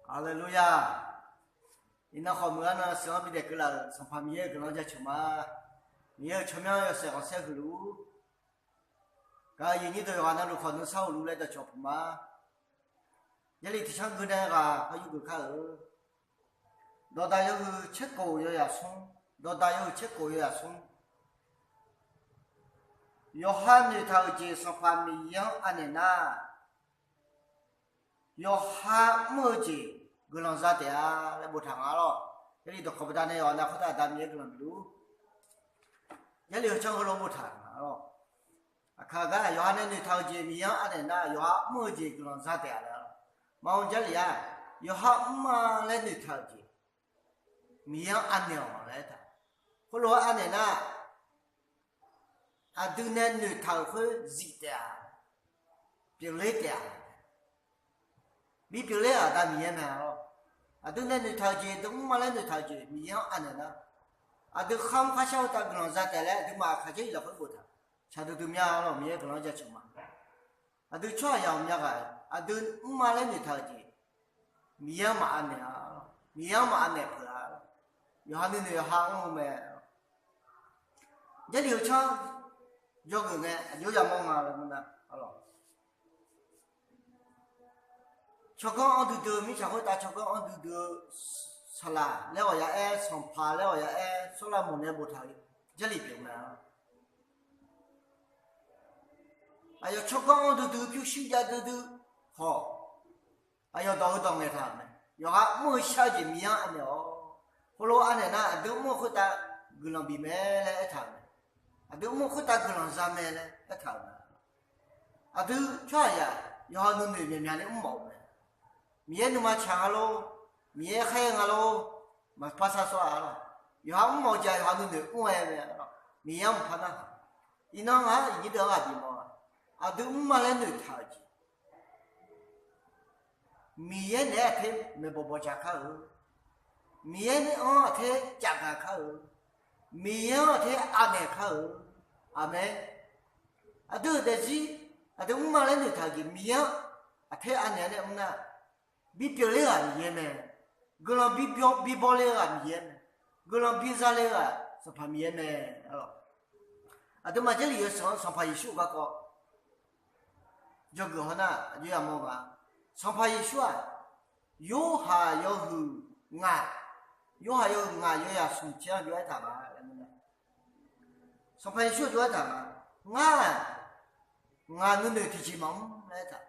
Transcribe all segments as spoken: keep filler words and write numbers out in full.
Haleluya! Iqnan khawf meuq-anr nan sheuq-anr bidaef keuvlaf-euq Sanqpaq Miqyaer-euq guiqlanq jaceuq ma. Miqyaer-euq tsawrmyanr yawshaef khanqsaer huiq luf-ur. Gaq-euq aqyuif nyir deuq yawqghaq navluf khawf nuisar uq luf laer dawqcawq puq ma. Jarlif tiqcanr gui nae ghaq par yurgeuf kar-euq. Dawqdaq yawhuiq tserkof yawzaq smr, dawqdaq yawhuiq tserkof yawzaq smr. Yawqha noeqtaq-euq jeq Sanqpaq Miqyaer-anr anaeq nar, yawqha mr-eu jeq guiqlanq za taef-a laer boftaq nga lawr. Jarlif dawqkawq baqdanae yawqha nav khoertav Aqda Miqyaer guiqlanq bif luf-ur. Jarlif heucanr heulof boftaq nga lawr. Aqkaq gar yawqha nae noeqtaq-eu jeq Miqyaer-anr anaeq nar, yawqha mr-eu jeq guiqlanq za taef-a laer. Maqanr Jarlif-aq, yawqha mrma laer noeqtaq-euq jeq Miqyaer-anr anaeq-awq laer aertaq. Khoerlof-aer anaeq nar, aqdui nae noeqtaq-euq khoer zif taef-a, pyeufler taef-a. Bipyeufler-euq Aqda Miqyaer mae-a lawr. Aqdui nae noeqtaq-euq jeq, aqdui mrma laer noeqtaq-euq jeq Miqyaer-anr anaeq nar, aqdui kharmr kharshar khoertav guiqlanq za taef laer aqduimaf aqkaq Jarlif lafkhoer boftaq. Shaqdui dui mya lawr, Miqyaer guiqlanq-anr jaceuq ma. Aqdui tsawrhaqzaq ghawqmya ghaq, aqdui mrma laer noeqtaq-euq jeq Miqyaer-anr maqanaeq-a, Miqyaer-anr maqanaeq peuq-a. Yawqha nuinoeq yawqha mr-eu mae. Jarlif heucanr jawrgeuf ngae aqjox yamawr nga laer mr nar, tsawrganr anr duidui-eu mirtsaq khoertav tsawrganr anr duidui-eu saqlaq laer ghawq ya-aer, sanqpaq laer ghawq ya-aer, sawrlav mawq nae boftaq-eu Jarlif pyeuf mae. Aqyawf tsawrganr anr duidui, pyurshuir jav duidui khawf, aqyawf dawq heu dawq ngaeqtaq-euq mae. Yawqha mr-eu shar-eu jeq Miqyaer-anr anaeq-awq. Khoerlof-aer anaeq nar, aqdui mr-eu khoertav guiqlanq bif mae laer aertaq-euq mae. Aqdui mr-eu khoertav guiqlanq za mae laer aertaq-euq mae. Aqdui tsawrhaqzaq yawqha nuinoeq myaqmyaq ni mr mawf-eu mae. Miqyaer nuima tsaq nga lor, Miqyaer khaer nga lor, maqpar sar sawr-a lawr. Yawqha mr mawf-eu jeq yawqha nuinoeq mr-aer mae lawr. Miqyaer-anr maqpar narhaq. Iqnan ngaq-anr iqnyir deuq-anr ghaq bif mawf-a. Aqdui mrma laer noeqtaq-euq jeq Miqyaer naeq-aer aqter maeqbawq bawqjaq kar-eu, Miqyaer nae-anr aqter cafgaq kar-eu, Miqyaer-anr aqter anaeq kar-eu. Aqmeq. Aqdui-euq daefzir, aqdui mrma laer noeqtaq-euq jeq Miqyaer-anr aqter anaeq-aer nae mr nar, bipyeuf ler-eu ghaq Miqyaer mae. Guiqlanq bi baw ler-eu ghaq Miqyaer mae. Guiqlanq bi za ler-eu ghaq Sanqpaq Miqyaer mae. Aqduimaf Jarlif yawshuif-anr Sanqpaq Yeqsur-euq garkawv jawrgeuf haw nar, aqjox yamawr nga. Sanqpaq Yeqsur-aq, Yorhaq yawhuiq ngaq, Yorhaq yawhuiq ngaq yawzaq smq tser-anr jov-aer taq nga laer mr nar, Sanqpaq Yeqsur jov-aer taq nga. Ngar-aq, ngaq nuinoeq tiqjeq maqmr laer aertaq.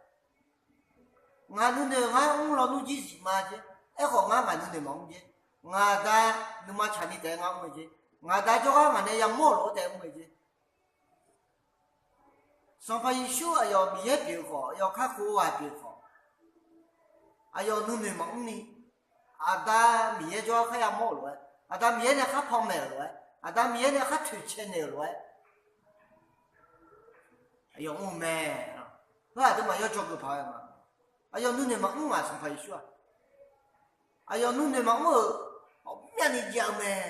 Ngaq nuinoeq ngar mr lawnmr jir zif ma jer. Aerkhawf ngar ngaq nuinoeq maqmr jer. Ngaq Da nuima tsaqni taef-aer ngar mr-eu jer. Ngaq Da jawrgar ngaq nae yamawr-euq lof-aer taef-aer mr-eu jer. Sanqpaq Yeqsur aqyawf Miqyaer pyeuf-eu khawf, aqyawf kakhof-eu ghaq pyeuf-eu khawf, aqyawf nuinoeq maqmr ni, Aqda Miqyaer jawrgar kharya mawr-euq lof-aer, Aqda Miqyaer nae khar panmaeq-euq lof-aer, Aqda Miqyaer nae khar toeqcae naeq-euq lof-aer, aqyawf mr-eu mae. Heu aqduimaf yawjawr geuf paq-aer ma. Aqyawf nuinoeq maqmr ngaq Sanqpaq Yeqsur-aq, aqyawf nuinoeq maqmr-euq ghawqmyani jav-eu mae.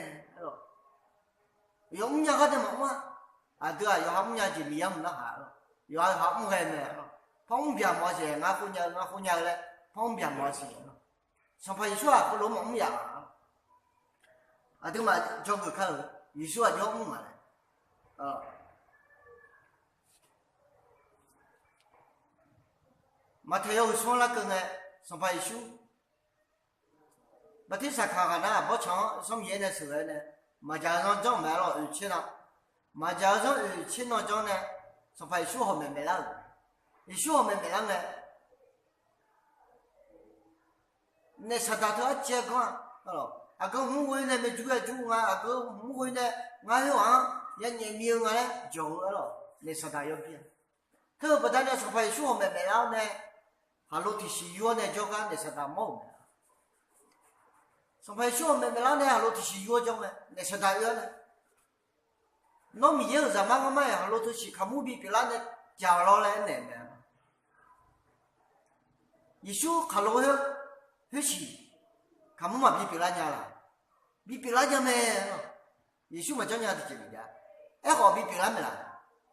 Aqyawf mrnya gar dae maqmr-a. Aqdui-aq yawqha mrnya jeq Miqyaer mq narhaq lawr. Yawqha yawqha mr ghae mae lawr. Par mr byaq mawf-a siq, ngar khoernya-eu ngar khoernya-eu laer par mr byaq mawf-a siq lawr. Sanqpaq Yeqsur-aq heulof maqmr yaf-a. Aqduimaf jawrgeuf kar-euq Yeqsur aqjox mr ngaq laer. Maqtaeq yawhuiq smr larkeuv ngae, Sanqpaq Yeqsur bartirsaq kaq ghaq nar, bawrtsanq-anr Yawsanr Miqyaer nae sheuqghae nae, maqdzaq-eu zanr janr maeq-a lawr, oeq tser nan. Maqdzaq-eu zanr oeq tser nan janr nae, Sanqpaq Yeqsur hawq maeq maeq lar-euq. Yeqsur hawq maeq maeq lar ngae, naef saqdaq teu arcaev-aer ganr-a. Aqgeu hmq mr ghoe nae maeqjur ghae jur nga, aqgeu hmq mr ghoe nae ngar khoerghaq-anr yanyaef mi-eu nga laer jawq-eu-a lawr, naef saqdaq yawbir-a. Teu-euq baqdanae Sanqpaq Yeqsur hawq maeq maeq lar-awr nae, khaqlo tiqsiq yur-awr nae jawrgar naef saqdaq mawr-euq mae. Sanqpaq Yeqsur hawq maeq maeq lar nae khaqlo tiqsiq yur-awr jawr mae, naef saqdaq oe-awr nae, Nawr Miqyaer-euq zaqmar ngar mar-aer, khaqlo teu siq kaqmur bipyeuf lar nae jaq-awq lawr laer aernaeq mae. Yeqsur khaqlo khoer siq kaqmur maqbi pyeuflar nya laq? Bipyeuf lar nya mae. Yeqsur maqjanr nya tiqjeq maqjav. Aerkhawf bipyeuf lar mae laq?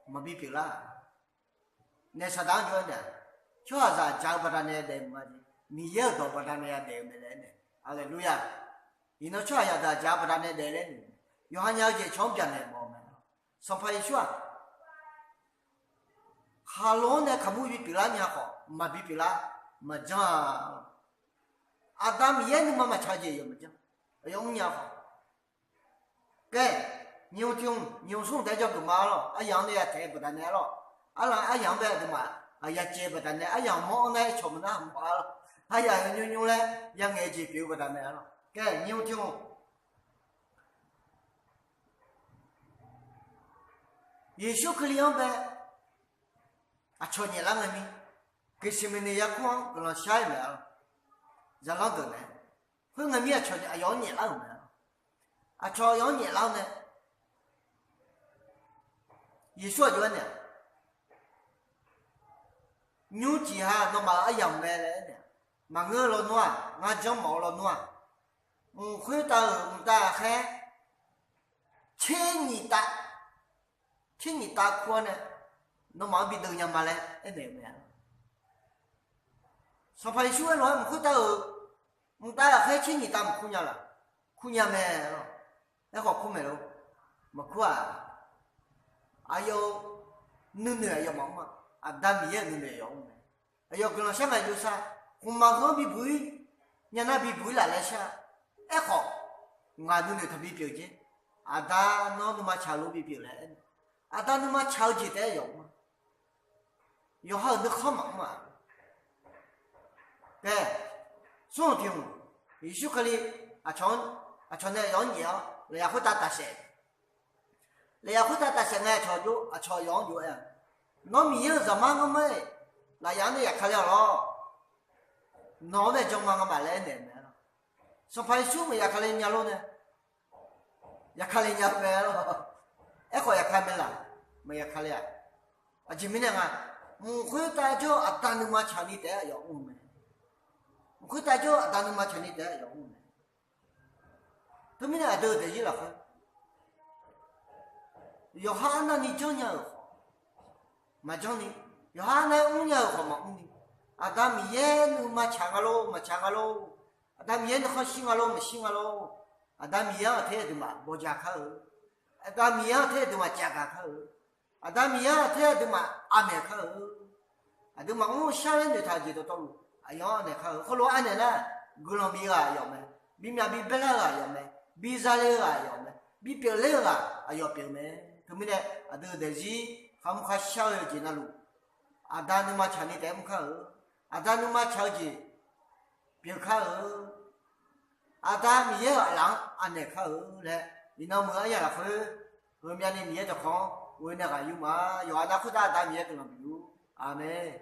Maqbi pyeuflar. Naef saqdaq-anr jov-aer naeq-a, tsawrhaqzaq jaq-eu baqdanae daef-eu ma jeq. Miqyaer-euq dawq baqdanae yadaef-eu mae laer aernaeq. Haleluya! Iqnan tsawrhaq yadaq jaq-eu baqdanae daef laer noeq. Yawqha nya-eu jeq cawq-anr byaqnaeq mawf-eu mae. Sanqpaq Yeqsur-aq, khaqlo-anr nae kaqmur bipyeuf lar nya khawf, maqbi pyeuf lar maqjanr-a. Aqda Miqyaer nuima maqtsaq-eu jeq yawf maqjanr. Aqyawf mrnya khawf, kae, nyiq hmq tiq hmq nyiq hmq smr hmq taef-aer jawrgeuf ma-ar lawq. Aryamq-anr nae yataef-eu baqdanae-ar lawq. Arlaq aryamq-anr bae aqduimaf yacaev-eu baqdanae, aryamq mawr-anr nae-aer cawq maqnar mawf-ar lawq. Aryamq nymr nymr laer yangaeq jeq pyeuf-eu baqdanae-ar lawq. Kae, nyiq hmq tiq hmq Yeqsur Kali-anr bae aqcawq nyaeflar ngae mir, Geqseqmeqneq yarkmr-anr guiqlanq shar-aer maeq-ar lawq. Zaqlanr deuq nae, khoerngae mir aqcawq aqyawf-anr nyaeflar-euq mae-ar. Aqcawq aqyawf-anr nyaeflar-awr nae, Yeqsur aqjox aernaeq-aq, nymrcif ha nawmaf-euq aryamq mae laer aernaeq-aq, maqngeur-eu lawnmr-aq, ngar janrmawf-eu lawnmr-aq, mq khoertav-euq mqtav ghaqkhaer tser nyiq tav, tser nyiq tav kur-awr nae nawmaf-anr bideuv nya ma laer aernaeq-eu mae-ar. Sanqpaq Yeqsur aerlof-aer mq khoertav-euq mqtav ghaqkhaer tser nyiq tav mq kur nya laq? Kur nya mae-ar lawq. Aerkhawf kur maeq lor? Maqkur-aq. Aqyawf-euq nuinoeq aqyawf maqmr-a. Aqda Miqyaer-euq nuinoeq aqyawf mr mae. Aqyawf guiqlanq shar ngae jov sar, khmqmaq heu-anr bibuq-ir, nyanar bibuq-ir laf laer shar. Aerkhawf, ngaq nuinoeq taqbi pyeuf jer. Aqda nawr nuima tsaq-eu lof bipyeuf laer aernaeq. Aqda nuima tsaq-eu jeq taef-aer yawf mr-a. Yawqha-euq nuikhanr maqmr-aq. Kae, smr hmq tiq hmq, Yeqsur Kali aqcawq nae aqyawf-anr nyaef-awr lafyaq khoertav tafsaef. Lafyaq khoertav tafsaef ngae, aqcawq jov, aqcawq yawf-anr jov-aer-aq, Nawr Miqyaer-euq Zaqmar ngar mar-iq, lafyaq-anr nae yaqkale-awq lawr. Nawq-anr nae jan ma nga ma laer aernaeq-eu mae-ar lawq. Sanqpaq Yeqsur maqyaqkale nya lor nae, yaqkale nya-eu mae-ar lawq. Aerkhawf yaqkale mae laq? Maqyaqkale-aq. Aqjeq mirnae nga, mq khoertav jawr-eu aqda nuima tsaqni taef-aer aqyawf mr-eu mae. Mq khoertav jawr-eu aqda nuima tsaqni taef-aer aqyawf mr-eu mae. Teumirnae aqdui-euq daefzir lafkhoer, yawqha arnavni janrnya-euq khawf maqjanrni, yawqha arnav-aer mrnya-euq khawf maqmrni, Aqda Miqyaer nuima tsaq nga lor maqtsaq nga lor, Aqda Miqyaer nuikhanr shir nga lor maqshir nga lor, Aqda Miqyaer-anr aqter aqduimaf bawja kar-eu, Aqda Miqyaer-anr aqter aqduimaf cavgaq kar-eu, Aqda Miqyaer-anr aqter aqduimaf anaeq kar-eu, aqduimaf mr-eu shar laer noeqtaq-eu jeq dawqtawvluf aqyawf-anr anaeq kar-eu. Khoerlof-aer anaeq nar, guiqlanq bif-eu ghaq aqyawf mae, bimyaq bibaer lar-eu ghaq aqyawf mae, biza le-eu ghaq aqyawf mae, bipyeuf ler-eu ghaq aqyawf pyeuf mae. Teumirnae aqdui-euq daefzir kharmr kharshar-eu jeq navluf, Aqda nuima tsaqni taef-aer mr kar-eu, Aqda nuima tsaq-eu jeq pyeuf kar-eu, Aqda Miqyaer-euq aqlaf-anr anaeq kar-eu laer, iqnan muiq-eu aryaq lafkhoer, heumyavni Miqyaer dawqkawq-anr ghoe nae ghaq yur ma. Yawqha nar khoertav Aqda Miqyaer guiqlanq bif luf-ur. Aqmeq.